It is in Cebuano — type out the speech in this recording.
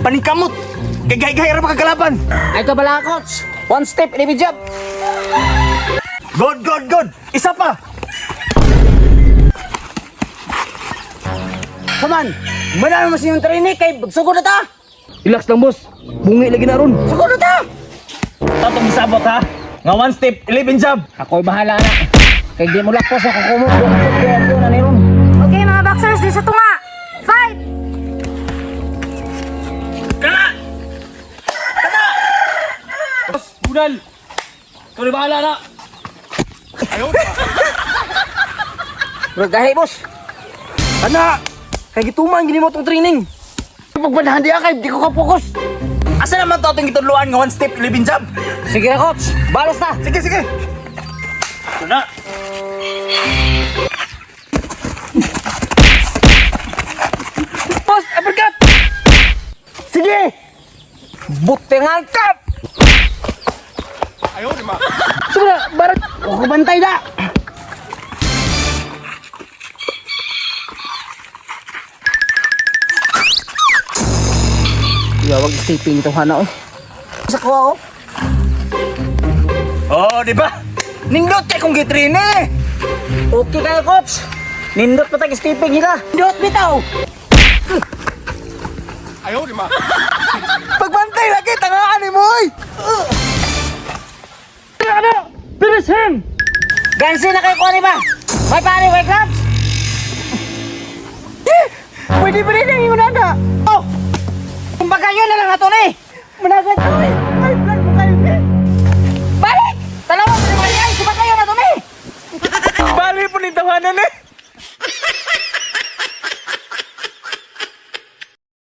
Paningkamot. Kay gay-gay ra makakalaban. Ay ka bala, coach. One step, 11 jab. Good, good, good. Isa pa. Come on. Manalo mo siyong training kay sugod na ta. Relax lang, boss. Bungi lagi na ron. Sugod na ta. Tatong isabot ha. Nga one step, 11 jab. Ako'y bahala na. Kay di mo lakos ako kumot. Kaya na ni ron. Okay mga boxers, di sa tunga. Fight! Boss, budal. Ikaw na bahala na. Bro, gahi, boss. Ana! Kay gituman gini mo tong training. Pagbanahan di kay di ko ka-focus. Asa naman to atong gitudloan nga one step, 11 jab? Sige na, coach. Balos na. Sige, sige. Ito na. Boss, uppercut! Sige. Butingan ka. Sige na, barat. Ako bantay na. Ya, wag stepping ito hana oh. Sa kuha oh. Oh, di ba? Nindot kay kong gitrine. Okay kayo, coach. Nindot pa tag stepping nila. Nindot bitaw. Pagbantay lagi tangaan ni mo oy. Ana! Finish him! Gansi na kayo kuha ni ba? May pare, may gloves. Eh, pwede pa rin ang iyong nana. Oh! Kumbaga yun na lang ato ni. Managat ko eh. Ay, blood mo kayo eh. Balik! Talawa pa naman ay, kumbaga yun na to ni. Bali po ni tawanan eh.